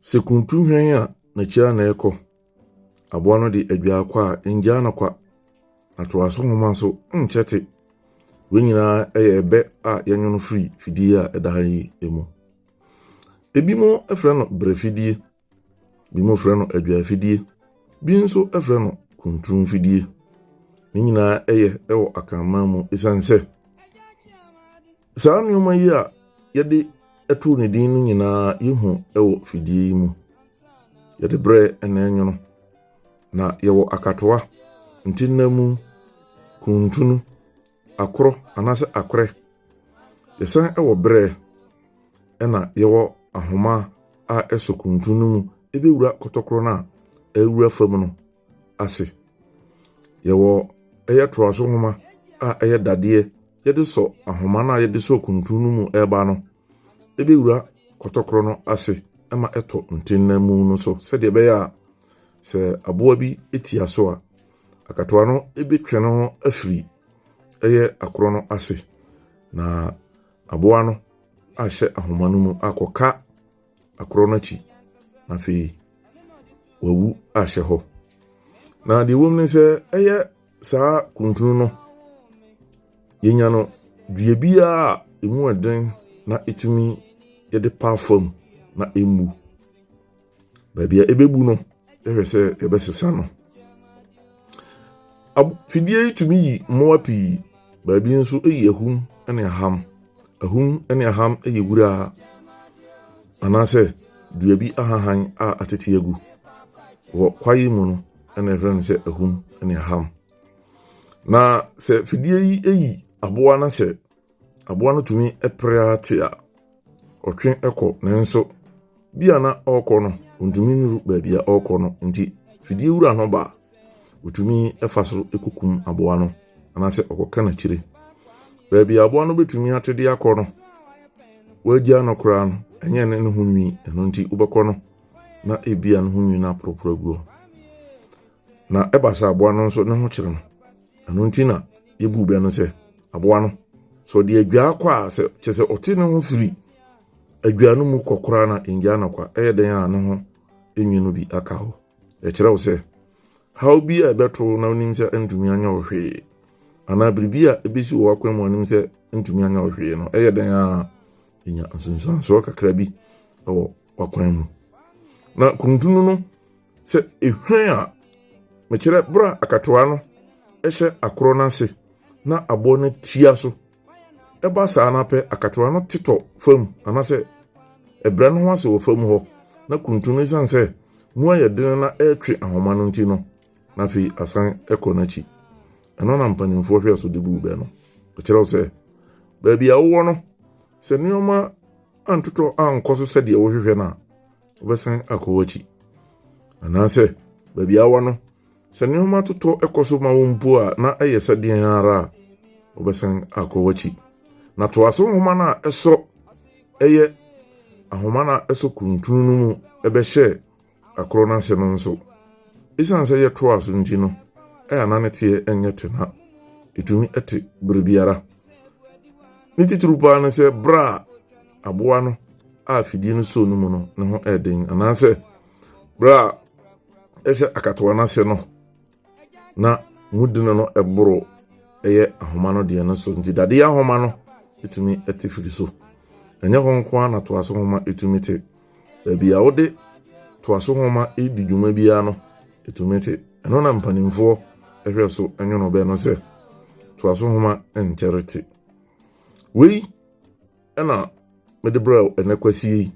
Sɛ kuntu hwan a, n'akyi ara na ɛkɔ. Aboa no de adwaa kɔ a, ɛngyaa no kwa. Na toaso nwoma nso nkyɛ te. Wei nyinaa yɛ ɛbɛ a yɛnwono firi fidie a ɛda ha yi mu. Ebinom frɛ no brɛ fidie, binom frɛ no adwaa fidie, bi nso frɛ no kuntun fidie. Ne nyinaa yɛ wɔ Akanman mu esiane sɛ saa nneɛma yi a yɛde too ne din no nyinaa yɛhu wɔ fidie yi mu. Yɛde brɛ na ɛnwono. Na yɛwɔ akatoa, ntennamu, kuntunu, akorɔ anaasɛ akorɛ. Yɛsan wɔ berɛ, ɛna yɛwɔ ahoma a ɛsɔ kuntunu no mu ɛbɛwura kɔtɔkorɔ no a ɛrewura fam no ase. Yɛwɔ ɛyɛ toaso nhoma a ɛyɛ dadeɛ yɛde sɔ ahoma no a yɛde sɔ kuntunu no mu ɛreba no ɛbɛwura kɔtɔkorɔ no ase ma ɛtɔ ntennamu no so sɛdeɛ ɛbɛyɛ a sɛ aboa bi tia so a, akatoa no bɛtwe ne ho afiri ɛyɛ akorɔ no ase na aboa no ahyɛ ahoma no mu akɔka akorɔ no akyi na afei wawu ahyɛ hɔ. Na deɛ ɛwɔ mu ne sɛ ɛyɛ saa kuntunu no yɛnya no dua biara a ɛmu ɛden na ɛtumi yɛde pa fam na ɛmmu. Baabi a ɛbɛbu no, yɛhwɛ sɛ yɛbɛsesa no. Fidie yi tumi yi mmoa pii. Baabi nso yi ahum ne aham. Ahum ne aham yɛ wura anaasɛ dua bi ahahan a atete agu. Wɔ kwaeɛ mu no na yɛfrɛ no sɛ ahum ne aham. Na sɛ fidie yi yi aboa no sɛ aboa no tumi pere ara te a, ɔtwe kɔ nanso bi a na ɔrekɔ no, ɔntumi nnuru baabi a ɔrekɔ no nti fidie wura no ba a, ɔtumi fa so kɔkum aboa no anaasɛ ɔkɔka n'akyire. Baabi a aboa no bɛtumi ate de akɔ no, wɔagya no koraa no, ɛnyɛ ne ne ho nwi, ɛno nti wobɛkɔ no na ebia ne ho nwi no aporoporo agu hɔ. Na ɛba sɛ aboa no nso ne ho kyere no, ɛno nti na yɛbu bɛ no sɛ aboa no sɛ ɔde adwaa kɔ a sɛ kyɛ sɛ ɔte ne ho firi adwaa no mu kɔ koraa na ngyaa no kwa ɛyɛ dɛn a ne ho nwi no bi aka hɔ. Ɛkyerɛ wo sɛ haw bi a ɛbɛto na wonim sɛ ɛntumi anyɛ wo hwee anaa biribi a ɛbɛsi wɔ w'akwan mu anim sɛ ɛntumi anyɛ wo hwee no ɛyɛ dɛn a ɛnya nsunsuansoɔ kakra bi wɔ w'akwan mu. Na kuntunu no sɛ ehwan a mekyerɛ berɛ a akatoa no hyɛ akorɔ no ase na aboɔ no tia so ɛba saa no apɛ akatoa no tetɔ fam anaasɛ ɛbrɛ no ho ase wɔ fam hɔ na kuntunu no esiane sɛ mu ayɛ den na ɛretwe ahoma no nti no na afei asan kɔ n'akyi. Ɛno na mpanimfoɔ hwɛ so de buu bɛ no. Ɛkyerɛ wo sɛ baabi a wowɔ no sɛ nneɛma antotɔ ankɔ so sɛdeɛ wohwehwɛ no a, wobɛsan akɔ w'akyi. Anaasɛ baabi a wowɔ no, sɛ nneɛma totɔ kɔ so ma wo mpo a na ɛyɛ sɛ deɛn ara a, wobɛsan akɔ w'akyi. Na toa so nhoma no a ɛsɔ ɛyɛ ahoma no a ɛsɔ kuntunu no mu ɛbɛhyɛ akorɔ no ase no nso, esiane sɛ yɛtoa so nti no, ɛyɛ a na ne teɛ nyɛ te na ɛtumi te bere biara. Ne titiriw paa ne sɛ bere a aboa no a fidie no soo no mu no ne ho ɛden anaasɛ bere a ɛhyɛ akatoa no ase no na mu dene no ɛboro ɛyɛ ahoma no deɛ no so nti dadeɛ ahoma no ɛtumi ɛte firi so. Ɛnyɛ hɔ nko ara na toa so nhoma ɛtumi te. Baabi a wode toa so nhoma redi dwuma biara no, ɛtumi te. Ɛno na mpanimfoɔ hwɛ so nwono bɛ no sɛ toa so nhoma nkyɛre te. Wei ɛna mede brɛ ɛnɛ kwasie yi.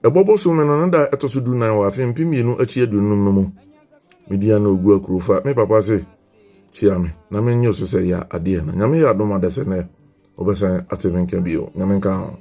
Ɛbɔ bosome no ne da ɛtɔ so 14 wɔ afe 2025 no mu. Media no ogu akurofa me papa se kyia me na menyɛ so sɛ yɛ adeɛ na Nyame yɛ adom adɛsɛ nɛ wobɛsan ate me nka bio. Nyame nka ho.